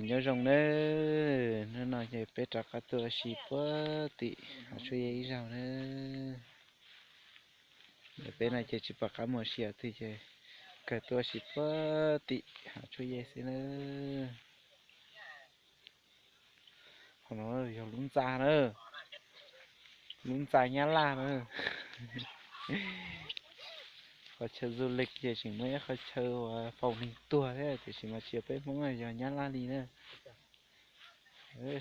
Nyob zoo nawb, hnub no ces peb rov qab tuaj ua si puag tim hav tshuab yej ib zaug nawb. Peb no ces tsis pom qab mus ua si twg ces kawg tuaj ua si puag tim hav tshuab yej xwb nawb. Qhov no yog lub ntxa na, lub ntxa Nyab Laj na. Qhov chaw du lịch ces tseem muaj ib qhov chaw uas faus neeg tuag thiab, tiam sis mas tsis yog peb Hmoob, yog Nyab Laj li na.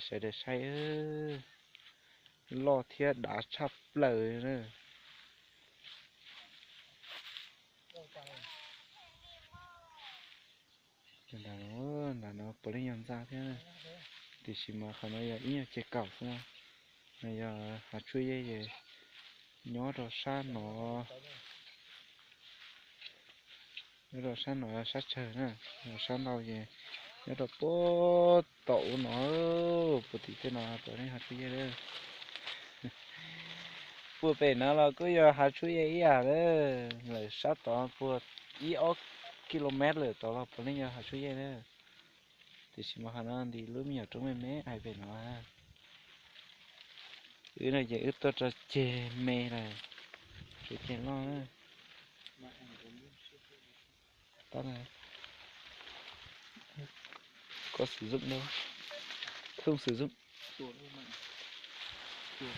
Sawv daws saib, loj thiab dav tshaj plaws na. Nram no puav leej yog ntxa thiab, tiam sis mas qhov no yog ib nyuag ces kaum xwb na. No yog hav tshuab yej es nyob rau sab no, nyob rau sab no sab tsawg na, sab ntau ces nyob rau puag tom ub no, puag tim tej no puav leej hav tshuab yej lawm. Puag pem no los kuj yog hav tshuab yej ib yam lawm, lawm sab tod puag ib ob kilomev lawm tod los puav leej yog hav tshuab yej na. Tiam sis mas qhov no ntim lub me nyuam roob me me hais pem no. Wb no ces wb tuaj rau ceg me lawm, tsuas ceg loj na. Tab, có sử dụng đâu, không sử dụng. Wb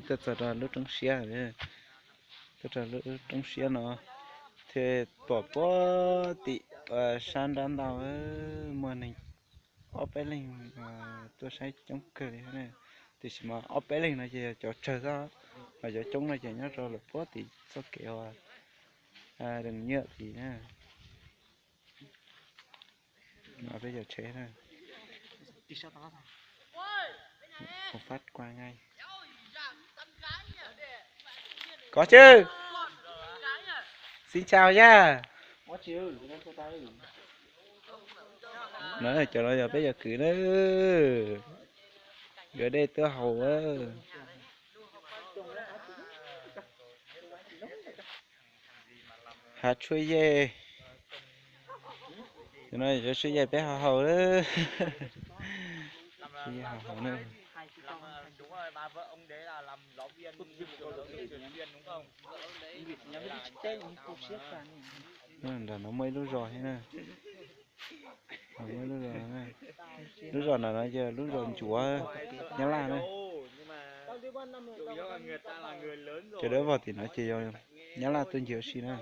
tuaj txog rau lub roob siab, tuaj rau lub roob siab no thiaj pom puag tim sab nrab ntau muaj neeg ob peb leeg tuaj saib coob kawg li na. Tiam sis mas ob peb leeg no ces yog cov tsawg xwb, ho cov coob no ces nyob rau lawm puag tim txoj kev uas dees nyiaj tid na. No peb cov tsheb na. Không phát qua ngay. Có chứ. Xin chào nha. No cov no yog peb cov kwv na, yuav dej tuaj haus. Hav tshuab yej, no yuav tshuab yej peb haus haus, tshuab yej haus haus na. Nram no muaj ib lub zos thiab na. Muaj ib lub zos, lub zos nram no yog lub zos Ncuav Nyab Laj na. Cov dawb vog tim no ces yog Nyab Laj tuaj ncig ua si na.